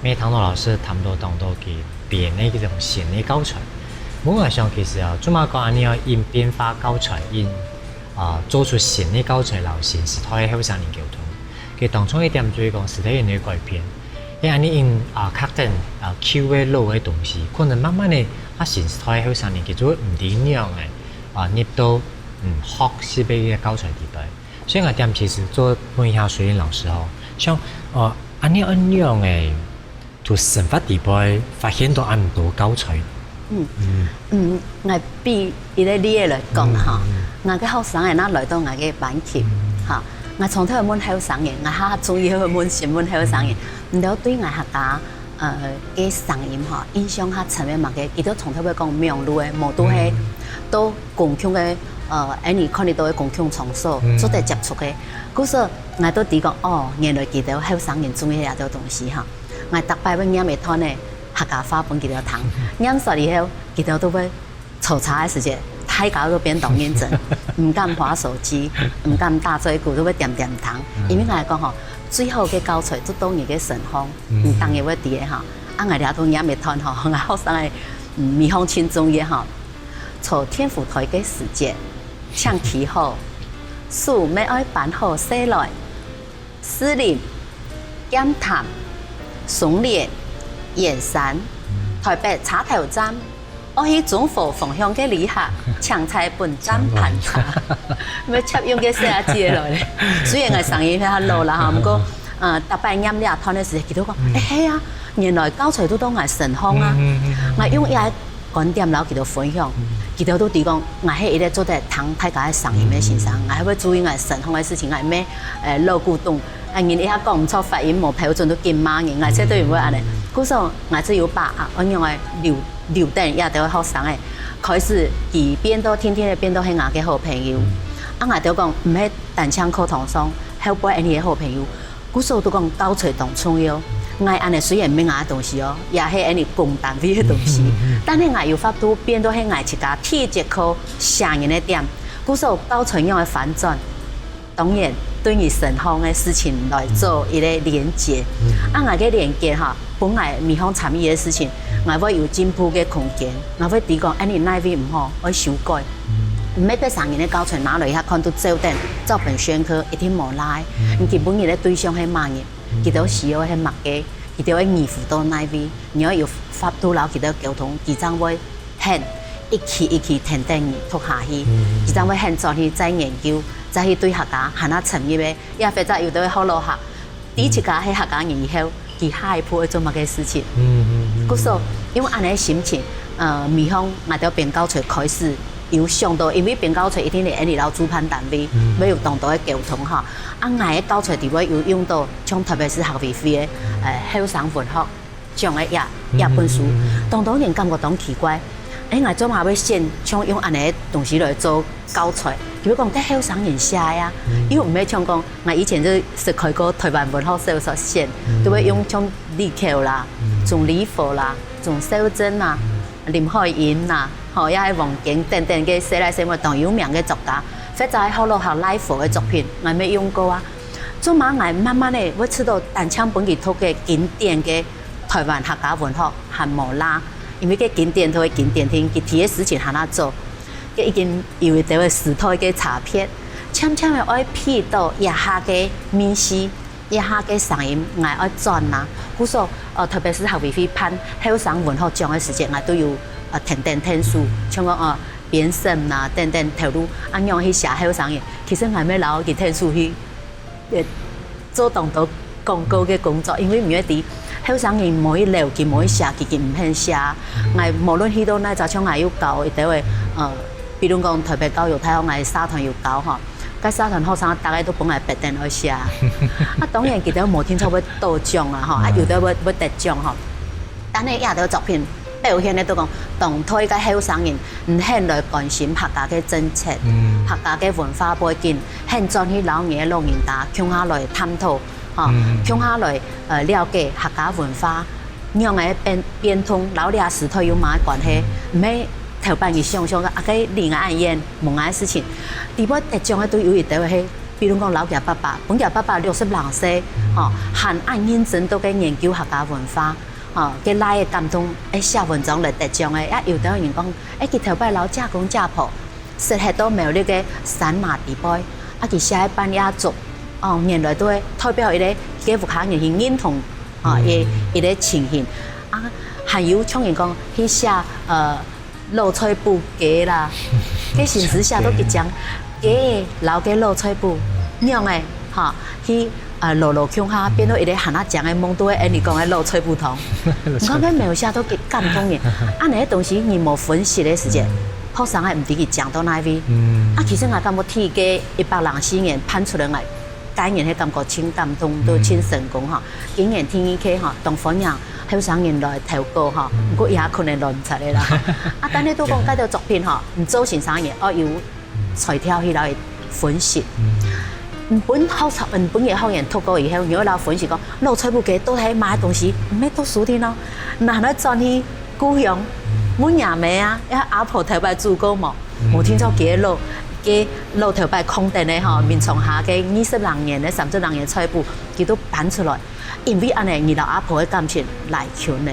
乜聽到老師談到當多佢編个這種新个教材。毋過𠊎想其實啊，做麼个講恁樣愛用變化教材，用，啊，做出新个教材摎新時代个後生人溝通。佢當中一點就係講時代人个改變，因為恁樣用，啊，較等，啊，舊个老个東西，可能慢慢个，啊，新時代个後生人佢就會毋知仰仔，啊，入到，嗯，學習个教材裡背。 所以𠊎點其實做問一下水林老師吼，像，呃，恁樣恁樣个，在生活裡背發現到恁多教材。嗯。嗯。嗯，𠊎比一個例仔來講哈，嗯，嗯。𠊎个學生仔若來到𠊎个班級，嗯。哈，𠊎常常會問後生人，𠊎較中意會問先問後生人，嗯。你兜對𠊎客家 呃，个聲音吼，印象較深个麼个，佢兜常常會講網路个，無就係，嗯。到公共个，呃，恁樣看得到个公共場所，嗯。做得接觸个。故所，𠊎就知講，哦，原來佢兜後生人中意這兜東西吼。𠊎逐擺會唸一段个，客家話分佢兜聽。唸煞以後，佢兜都會坐車个時節，大家都變當認真，毋敢滑手機，毋敢打嘴鼓，都會恬恬聽，因為𠊎講吼，最好个教材就到你个身項，毋單淨會知个吼。啊，𠊎這都唸一段吼，𠊎學生个，嗯，米芳盡中意吼，坐電扶梯个時節，請企好，手乜愛扳好勢來， 士林、劍潭、松聯、圓山、臺北車頭站，愛去中和方向个旅客，請在本站盤車。愛捷運个細阿姊來咧，雖然𠊎聲音較老啦吼，毋過，呃，逐擺唸這段个時節，佢兜講，欸，係啊，原來教材都到𠊎身項啊，𠊎用這个 觀點摎佢兜分享，佢兜都知講，𠊎係一個做得聽大家个聲音个先生，𠊎係會注意𠊎身項个事情，𠊎毋係，呃，老古董，啊，人一下講毋著發音無標準都緊罵人，𠊎絕對毋會恁呢。故所，𠊎就有把握，恁樣个留，留等這兜學生个，開始佢變到，天天个變到係𠊎个好朋友。啊，𠊎兜講，毋係單淨課堂上，後背恁呢个好朋友， 故所都講教材當重要。𠊎恁呢雖然毋係𠊎个東西哦，也係恁呢公單位个東西，但係𠊎有法度變到係𠊎自家第一節課寫人个點。故所教材仰个翻轉，當然對你身項个事情來做一個連結。啊，𠊎个連結哈，分𠊎面向參與个事情，𠊎會有進步个空間，𠊎會知講，恁呢哪位毋好，愛修改。毋係別儕人个教材拿來一下看都照等，照本宣科，一定無賴。你今晡日个對象係麼人？ 佢兜需要係麼个，佢兜愛宜輔到哪位，你愛有法度摎佢兜溝通，佢正會肯一期一期跈等你讀下去，佢正會肯轉去再研究，再去對客家還較深入个，也或者有兜學老客，知自家係客家人以後，佢下一步愛做麼个事情。故所用恁呢个心情，呃，面向𠊎兜編教材開始有想到，因為編教材一定係恁呢摎主辦單位，愛有當多个溝通哈。 啊，𠊎个教材裡背有用到像特別係客委會个，呃，後生文學獎个這，這本書，當多人感覺當奇怪，欸，𠊎做麼會選像用恁呢个東西來做教材？佢會講，該後生人寫个啊，又毋係像講，𠊎以前就識開過臺灣文學小說選，都會用像李喬啦、鍾理和啦、鍾肇政啦、林海音啦，吼，也係王京等等个世代生活當有名个作家，或者係學老客賴和个作品，𠊎乜用過啊。 做麼𠊎慢慢仔會試著單淨分佢讀个經典个臺灣客家文學還無罅，因為該經典都係經典定，佢提个事情還較早，該已經有一兜个時代个差別，漸漸仔愛配著這下个面勢，這下个聲音，𠊎愛轉啊。故所，呃，特別係客委會辦後生文學獎个時節，𠊎都有，呃，跈等𢯭手，像講，呃，編審啊等等頭路，恁樣去寫後生人。其實𠊎乜摎佢𢯭手去 呃，做當多廣告个工作，因為毋會知後生人無去留佢，無去寫佢，佢毋肯寫。𠊎無論去到哪隻，像𠊎有教一兜个，呃，比如講臺北教育大學，𠊎社團有教吼，該社團學生大概都分𠊎逼等愛寫。啊，當然佢兜無定著會得獎啊吼，啊，有兜會，會得獎吼。但係這兜作品 表現个都講，當多个後生人毋肯來關心客家个政策、客家个文化背景，肯轉去摎你个老人家共下來探討，吼，共下來，呃，了解客家文化仰仔變，變動，摎這時代有麼个關係，毋係頭擺你想像个，啊，該離𠊎恁遠，無𠊎个事情。裡背得獎个都有一兜係，比如講摎厥爸爸，分厥爸爸六十零歲，吼，還恁認真都在研究客家文化。 吼，該倈仔感動，會寫文章來得獎个，也有兜人講，欸，佢頭擺摎姐公姐婆，識歇到苗栗个山林裡背，啊，佢寫个半夜族，哦，原來都會代表一個，佢个屋下人去認同，哦，一，一個情形。啊，還有像人講，去寫，呃，老菜脯雞啦，該甚至寫到佢講，雞摎該老菜脯，仰仔，吼，去 啊，老老共下變到一個還較靚个夢，都係恁呢講个老菜脯湯。你看該描寫都幾感動人。恁呢个東西，你無分析个時節，學生還毋知佢靚到哪位。啊，其實𠊎感覺第一個一百零四年辦出來，𠊎個人係感覺盡感動，都盡成功吼。今年第二屆吼，當歡迎後生人來投稿吼，毋過也可能來毋出个啦。啊，但係都講該條作品吼，毋做先生人，愛有 材料去來分析。你分學生，你分个學員讀過以後，你會摎分析講，老菜脯該到底係麼个東西，毋係讀書定咯，拿來轉去故鄉，問若姆啊，抑阿婆頭擺煮過無？無定著該老，該老頭擺空等个吼，眠床下个二十零年个、三十零年菜脯，佢都搬出來，因為恁呢，你摎阿婆个感情拉近呢，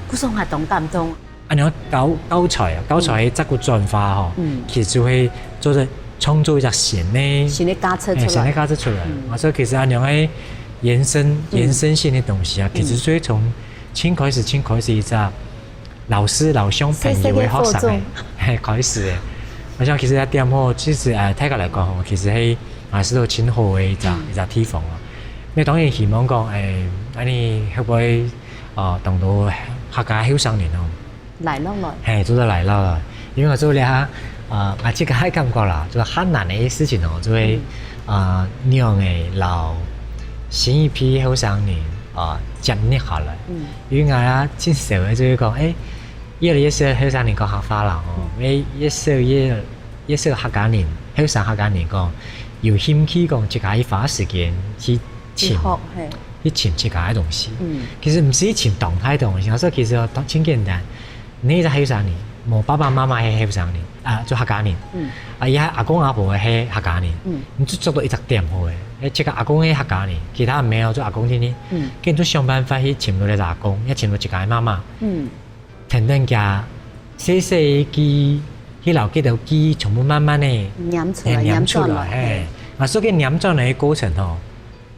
故所𠊎當感動。 恁樣教，教材啊，教材个這个轉化吼，嗯。其實就會做得創造一隻新个，新个價值出來。欸，新个價值出來。嗯。啊，所以其實恁樣个延伸，嗯。延伸性个東西啊，嗯。其實就會從盡開始、盡開始一隻老師摎小朋友个學生个，細細个互動。嘿，開始个。𠊎想其實這點吼，其實，呃，大家來講吼，其實係，啊，係都盡好个一隻，嗯。一隻地方啊。那當然希望講，欸，恁呢會毋會，呃，當多客家後生人哦， 來落來。嘿，做得來落來。因為𠊎做這下，呃，𠊎自家个感覺啦，就較難个事情哦，就係，嗯。呃，仰仔摎新一批後生人，呃，接入下來。嗯。因為𠊎啊，盡愁个就係講，欸，越來越少後生人講客話啦，哦，嗯。越，越少越，越少客家人，後生客家人講，有興趣講自家去花時間去尋，去學，嘿。去尋自家个東西。嗯。其實毋使尋當大東西，所以其實哦，當，盡簡單。 你係後生人，無爸爸媽媽係後生人，啊，就客家人。嗯。啊，佢阿公阿婆係客家人，嗯。你就做到一隻點好个。欸，自家阿公係客家人，其他無就阿公定定。嗯。該你就想辦法去尋到你阿公，也尋到自家个媽媽。嗯。等等佢，細細个記憶，去摎該兜記憶全部慢慢个黏出來，嘿，黏出來，黏轉來，嘿。嘿。啊，所以該黏轉來个過程吼，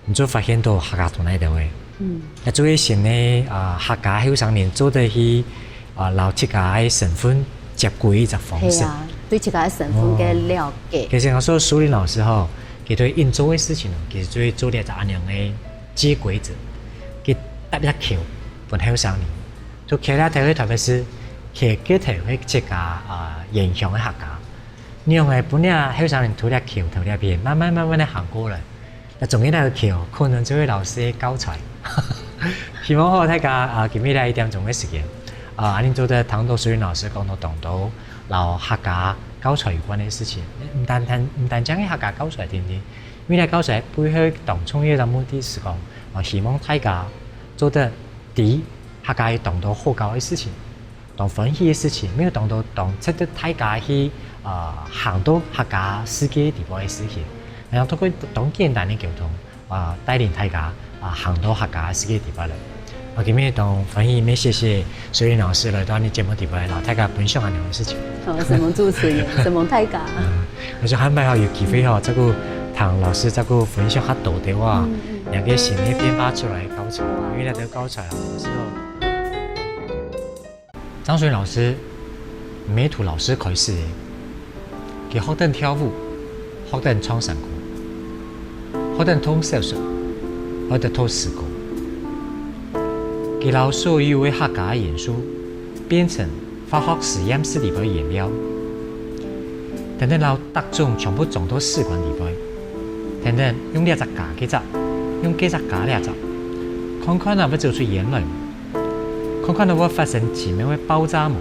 你就發現到客家在哪位。嗯。也就係新个，啊，客家後生人做得去，啊，摎自家个身份接軌一隻方式。係啊，對自家个身份个了解。哦。其實𠊎想蘇琳老師吼，佢對佢做个事情哦，其實就係做這隻恁樣个接軌者，佢搭一條橋分後生人。就橋這頭个特別係，橋該頭係自家，啊，原鄉个客家。 仰仔分這後生人渡這橋，渡這片，慢慢慢慢个行過來。該總有一條橋，可能就係老師个教材。希望吼大家，啊，今晡日這一點鐘个時間，啊，恁呢做得聽到蘇琳老師講到當多摎客家教材有關个事情。毋單單，毋單淨係客家教材定定，因為這教材背後當重要个目的係講，啊，希望大家做得知客家有當多好搞个事情。 當歡喜个事情，乜有當多當值得大家去，呃，行到客家世界底背个事情。然後透過當簡單个溝通，啊，帶領大家，啊，行到客家世界底背來。啊，今晡日當歡喜，乜謝謝蘇琳老師來到𠊎等節目底背，摎大家分享恁樣个事情。好，承蒙主持人，承蒙大家。嗯，𠊎想下擺吼，有機會吼，再過同老師再過分享較多个話，嗯，嗯。兩個新个變化出來个教材，因為該兜教材啊，有時候 張水老師，毋係渡老師開始个，佢學等跳舞，學等唱山歌，學等讀小說，學等讀詩歌。佢摎所有个客家个元素變成化學實驗室底背个原料，等等摎逐種全部裝到試管底背，等等用這隻加該隻，用該隻加這隻，看看啊會走出煙來無？ 看看會發生奇妙个爆炸無？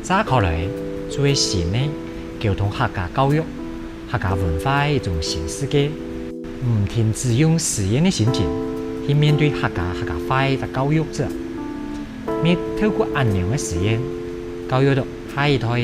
炸開來，就係新个溝通客家教育、客家文化个一種新世界。毋單淨用實驗个心情去面對客家客家話个教育者，乜透過恁樣个實驗，教育到下一代个